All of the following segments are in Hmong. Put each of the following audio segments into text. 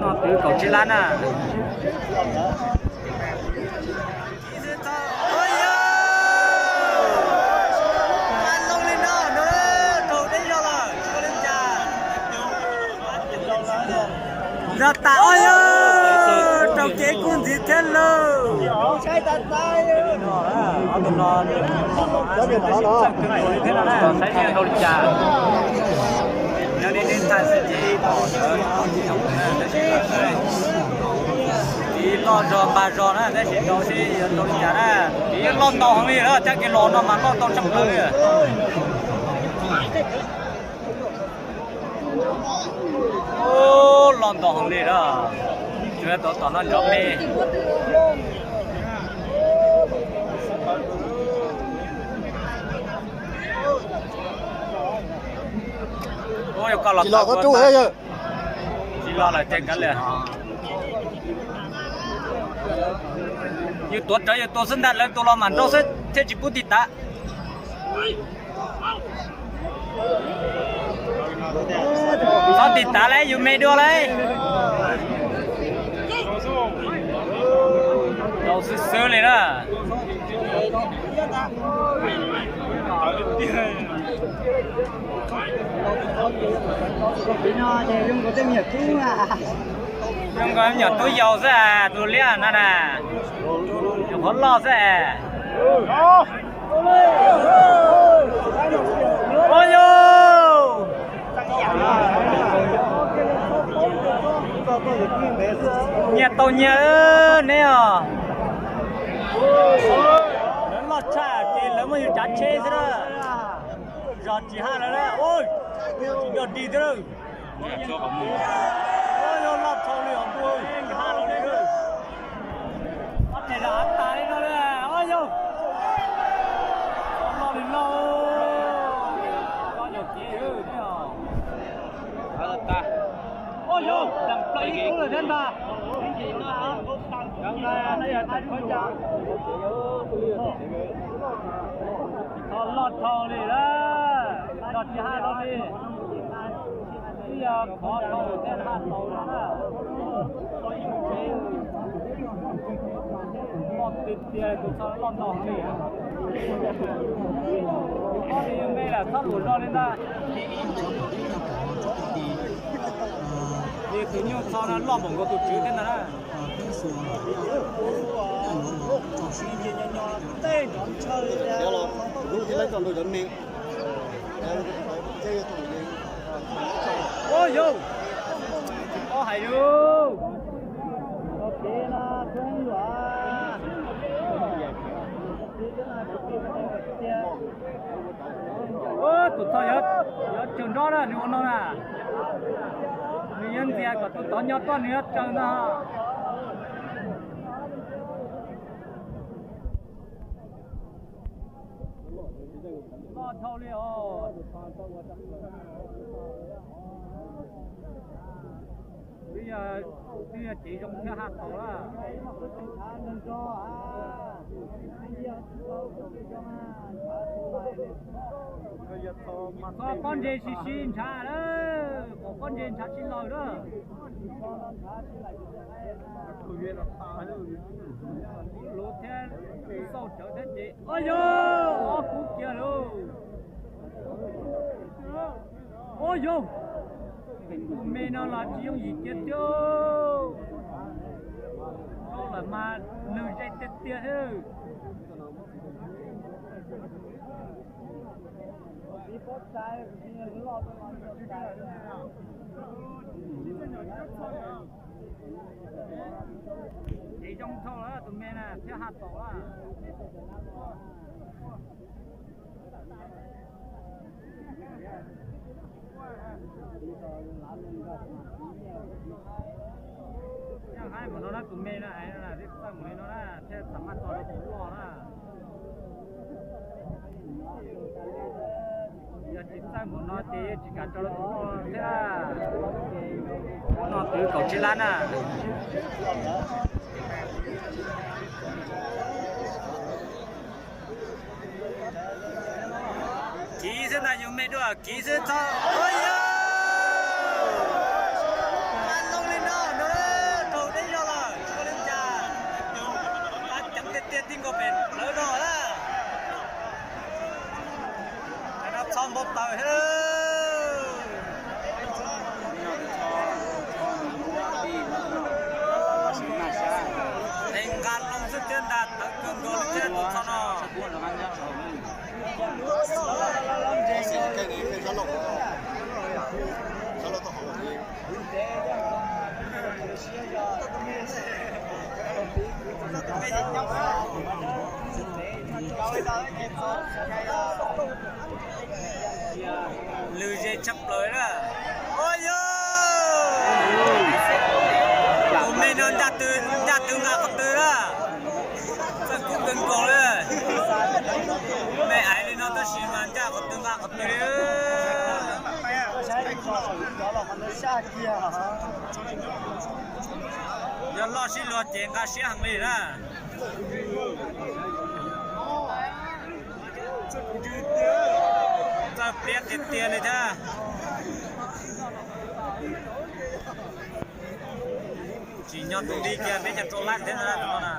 Noj twv kaum tsib lab na. Zog tas, ua yog raug kev kuj ntxiv thiab lauj. Saib li cas, yog li nej ntxhais xwb ces tiv loj zog npag zog na, tab sis rau seb yuav rau li cas na. Tiv loj ntau heev li na, caj kev los no mas loj ntau tshaj plaws li. Loj ntau heev li na, tsuas yog tom no nrov me. Ua yog koj los tsis los tsis los lawm ces kav liam. Yus tuav rawv yus tus xwb ntag, lawv tus los mam nrau xwb thiaj tsis pub tiv tav. Txhob tiv tav lauj, yus me dua lauj. Rau xwb xwb li na. Zoo nkaus nyuam tub yau xwb as, tus liab no na, nyuam qhuav loj xwb as. Ua yog nyias tau nyias neb os. Lawv loj tshaj ces lawv muab yus tsav tsheb xwb na. Zog tsis haj lawm na, tsis nco dig thiab lawm. Ua yog loj dhau li os ntuj, tsis haj los li. Ob teg zog av tas li no li, ua yog loj li loj. Ua yog deem plaws ib kub lawm thiab ntag. Loj dhau li na, zog tsis haj los li. Twb yog khov dhau thiaj haj tau no na. Loj tiag tiag, tus txho loj ntau heev li. Ob tug yug me lam txhob lus zog li ntag. Vim tus nyuj txho no loj npaum nkaus tus tswv thiab ntag na. Ua yog, tsis paub hais li. Tus txho yuav tsaws nrob na, nws ua no na. Nws yuav ntxias kom tus tod nyo tuaj, nws yuav tsaws ntag. Loj dhau li os. Twb yog, twb yog cev zoo thiaj haj tau lawm. Koj pob ntseg sib sib ntshav lawm, koj pob ntseg ntshav sib laws lawm. Luv thiab xauj rawv thiab ces, ua yog, ob kub kiag lauj. Ua yog, tus me no los tsis yooj yim kiag thiab. Rau lawm mas nws ze tiag tiag thiab. Ces zoo dhau lawm tus me na thiaj haj tau lawm. Yog hais mus no na, tus me na hais no na, txawj mus li no na thiaj txav maj tso rau tus loj na. Yog tsis txawj mus no ces yeej tsis kam tso rau tus loj thiab. Noj twv kaum tsib lab na. Kiv xwb ntag, yus me dua kiv xwb txhob. Ua yog, a loo li Lwm ze tshaj plaws na. Ua yog tus me no ncaj twg nqa qhov twg na. Txawj kub kawg nkaus li. Me aiv li no tab sis mas ncaj qhov twg nqa qhov twg li. Yog loj sib luag ces nqa siab heev li na. Txawj pliab tiag tiag li thiab. Tsim nyog tus nti kiag peb cov rau lab thiab na tus no na.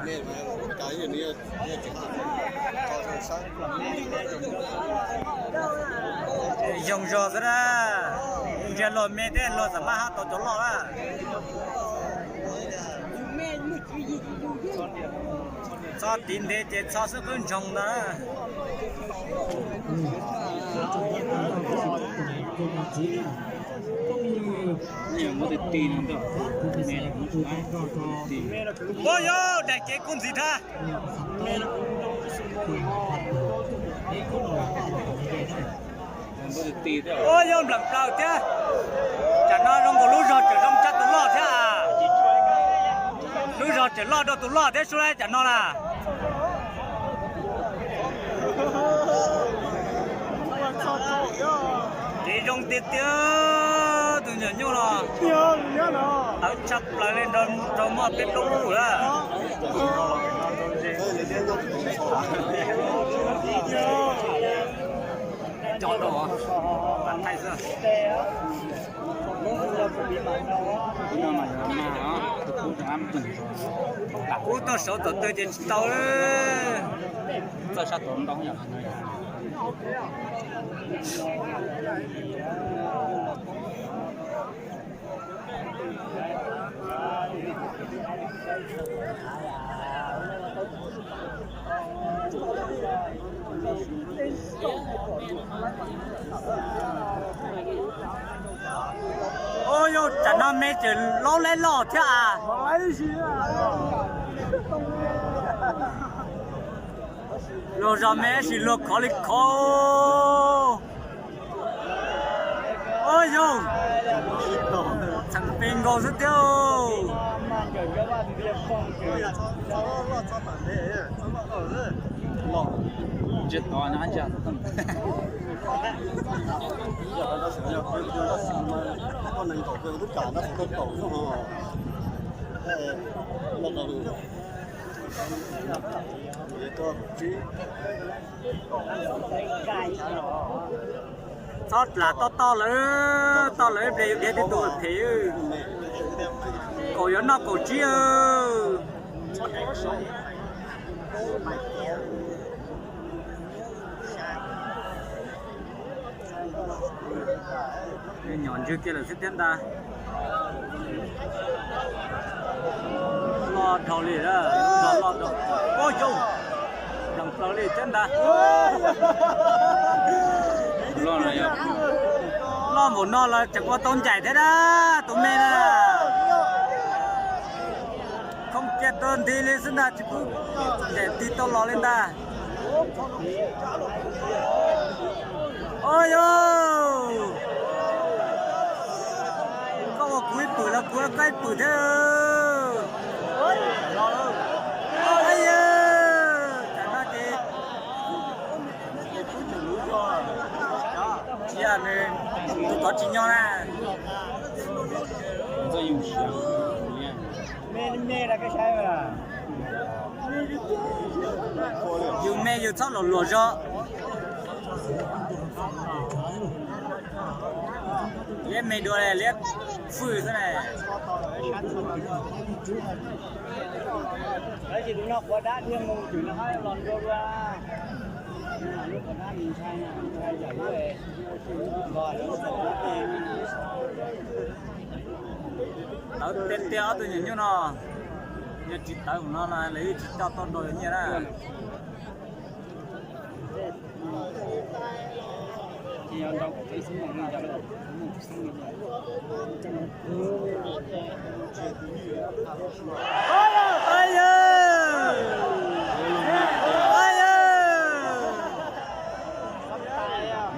Yoog zog xwb na. Ntshe luag me thiab luag xam maj hab tau cov loj na. Txhob tiv ntev ces txhob xwb qwb ntsoog ntag na. Ua yog daim kev kub ntxiv dhab. Ua yog nplam plaws thiab. Tsam no zoo nkaus lub zog tseem zoo tshaj tus loj thiab. Lub zog tseem loj dua tus loj thiab sub laib tsam no na. Kev zoo tiag tiag tus nyuam nyuj no. Tawv tshaj plaws li nrog muaj peb plaub lub lawm. Cov rau thaij xwb. Kub tau saud tom twg ces tsis tau. Txawj sab tod ntau yom. Ua yog tsam no me tseem laub laib loj thiab as. Luag zog me tab sis luag khov li khov. Ua yog txheem pes nkaus xwb thiab. Txhob dlam toj toj lawm, toj lawm ib pliag yuav khiav tib tug phem. Kaum yuav noj kaum tsib. Nyom ntswg kiag lawm xwb thiab ntag. Loj dhau li, loj dhau. Ua yog nplees plaws li thiab ntag. Loj npaum no los tseem ua tau ncaim thiab na, tus me na. Khoo kiag tau nti li xwb ntag, tsis pub ncaim nti tau los li ntag. Ua yog koj ua kuv ib pwm los kuv ua koj ib pwm thiab. Tam no ces tsis yog nws tus kov tsis nyo na. Yus me yus txhob los luag zog. Liab me dua liab fwj xwb na. Tawv tiag tiag ob tug nyuam nyuj no. Yog tsis tawv no lawv tsis coj tuaj nrau nyiaj na.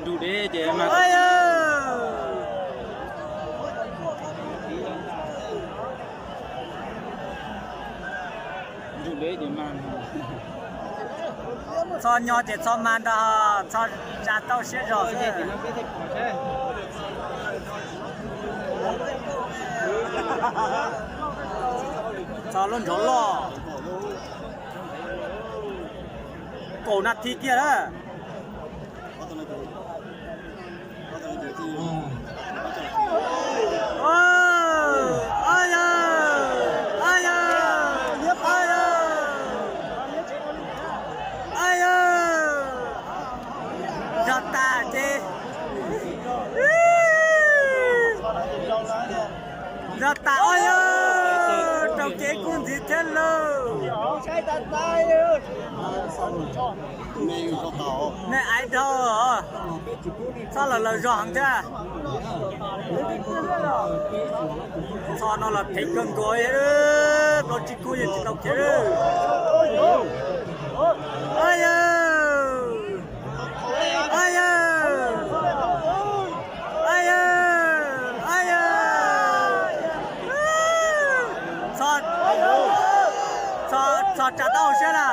Nrug deb ces mas, nrug deb ces mas, txho nyo ces txho mas nrog txho tsa tau siab zog xwb. Txho lub nrov loj. Kaum nas this kiag lawm. Zog tas ces, zog tas, ua yog raug kev kub ntxiv thiab lauj. Nej aiv dhau, txhob lawv lawv zog heev thiab. Txho no los phem kawg nkaus, plaub tsib kub yeej tsis tau khiav. Yawg, yawg, yawg, yawg, txho tsa tau siab na.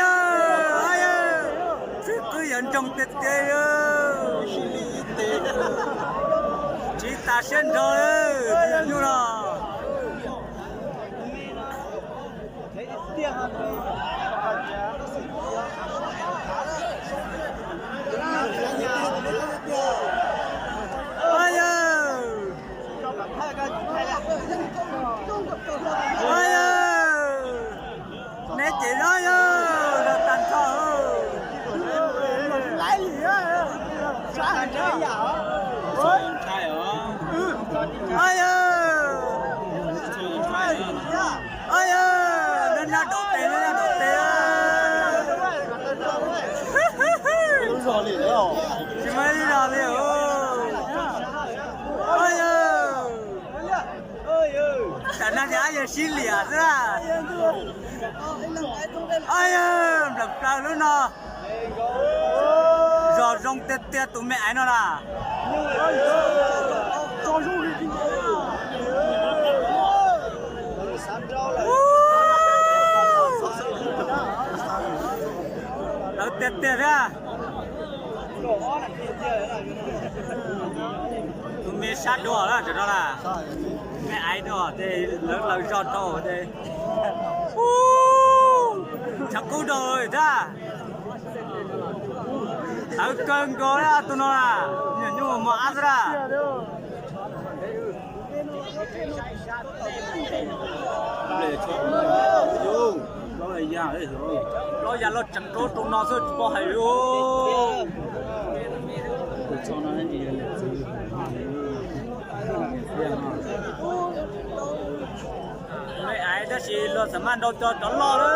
Yawg, yawg, xib qwb yawg nroog tiag tiag, tsiv tas siab nrog nyuj no. Neb ces zoo yawg, zoo tag nrho. Yawg, yawg, neb nab daus tes, neb nab daus tes. Tsis muaj ib zog li. Yawg, tam no ces yawg sib liam xwb. Yawg, nplawm plaws lub no. Zog zoo tiag tiag tus me aiv no na. Lawv tiag tiag thiab. Tus me sab dua lawm tam no na. Me aiv no ces lawv lawv zog rau ces, tshav kub rau thiab. Tawv kawg nkaus li tus no na. Nyuam nyuj mos ab xwb na. Plaub ya los tseem rau rau no xwb tsis paub hais li. Me aiv tab sis luag xam maj nrau cov cov loj lawm.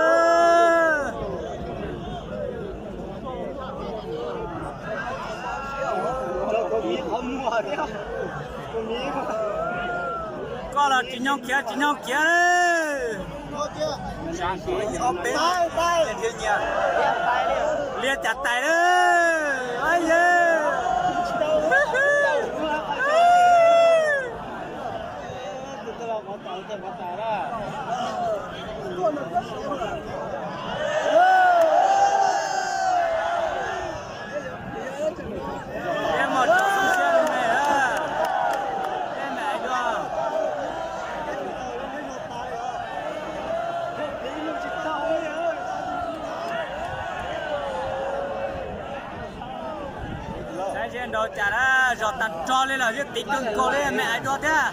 Koj los tsis nyoo khiav tsis nyoo khiav li. Ob peb, liab cas tais lawm. Saib seb nrau cas na, zog tag nrho li lawm, yeej tiv kawg nkaus li me aiv dua thiab.